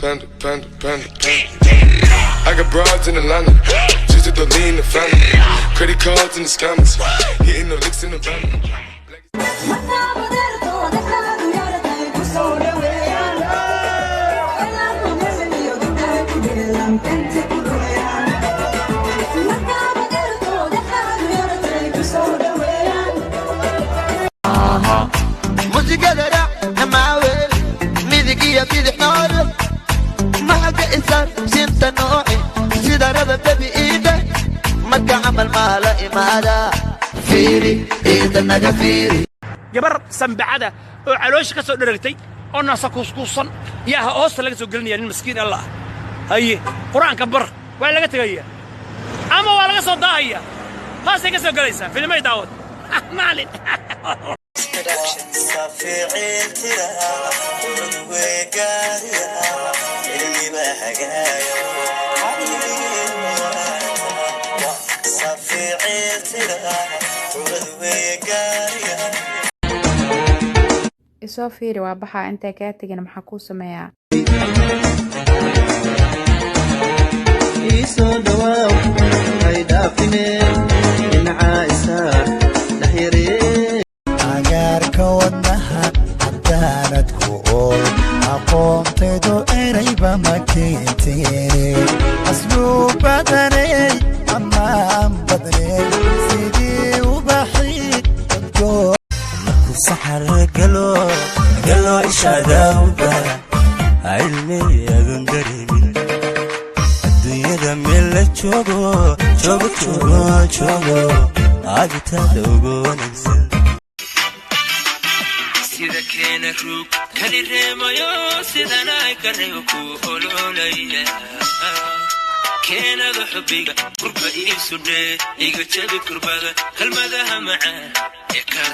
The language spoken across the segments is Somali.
Panda, panda, panda, panda. I got broads in Atlanta. Just to lean the family. Credit cards and the scammers. Hitting the licks in the van. Musigada raac amaawel midig iyo bidix noole maxaga isaan sinta nooci sida raba bebi iidhe marka camal maa la imaada fiiri ciida naga fiiri. Gabar sambacada oo caloosha ka soo dheragtay oo naasa kuuskuusan yaa hoosta laga soo gelinaya. Nin miskiin Allah ah haye, Qur-aanka bar waa laga tegaya ama waa laga soo daahaya, hoostay ka soo gelaysaa filimay daawad maalin. Safiicil tira cudwegaariya cilmiba hagaayo safiicil tira cudwegaariya. Isoo fiiri, waa baxaa, intay kaa tegin maxaa kuu sameeyaa? Iisoo dhawaaw, hay dhaafine, dhinacaa isaar dhexyaree. Cagaarka wadnaha haddaanad ku ool, aqoontaydu erayba ma keenteene, asluub badaney ammaan badney sidii ubaxii udgoon. Markuu saxar galo galo ishaadawda cilmi adoon dareemin adduunyada meel la joogo joogo joogo joogo cabitada ugu wanaagsan. Sida keena ruug kali reemayo sidanay ka reebo ku ololaya keenada xubbiga kurba iisu dhee iga jabi kurbada kalmadaha macaan ee ka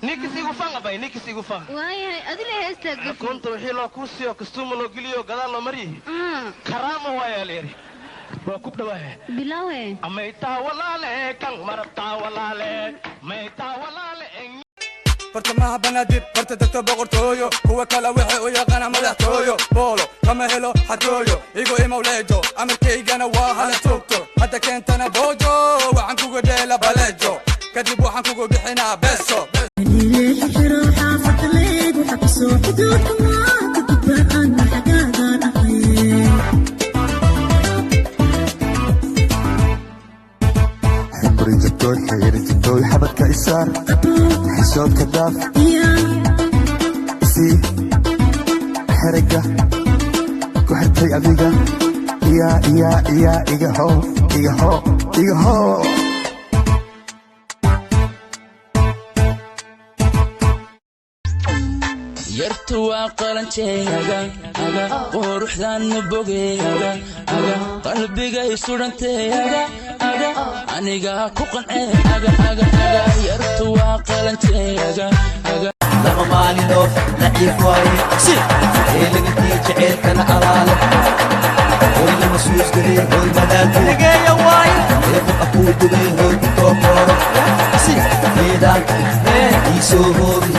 Ninkis igu fan abay, ninkis igu fan. Waayahay, adila heestaa gafi. Kunta wixii loo kuu siiyo kastuuma loo geliyo gadaal loo maryihi karaama waayaa la yidhi waa ku dhawaahe. Bilaawe. Maytaa walaale kan marabtaa walaale maytaa walaale. Bartamaha Banaadir barta degto boqortooyo, kuwa kale waxay u yaqaanaa madaxtooyo, boolo kama helo xatooyo, igu imowleejo, amarkaygana waa hala toogto, hadda keentana boojo, waxaan kuga dheela baleejo, kadib waxaan kugu bixinaa beeso. Xumri jabtooy, xeeri jabtooy, xabadka isaar, xishoodka daaf, isii xerega ku xirtay adiga, iyaa iyaa iyaa, iga hoo iga hoo iga hoo. Yartu waa qalanjeega aga quruxdaanna bogeega aga qalbigay sudhanteega aga anigaa ku qancee aga aga aga yartu waa qalanjeega aga. Lama maalinoo daciif waaye si eelagantii jaceylkana alaale hoy lama suusgalee hoy madaadnigeeya waaye eeqo akuu dubay hoy ku tookooro si meedaan ii soo hoobi.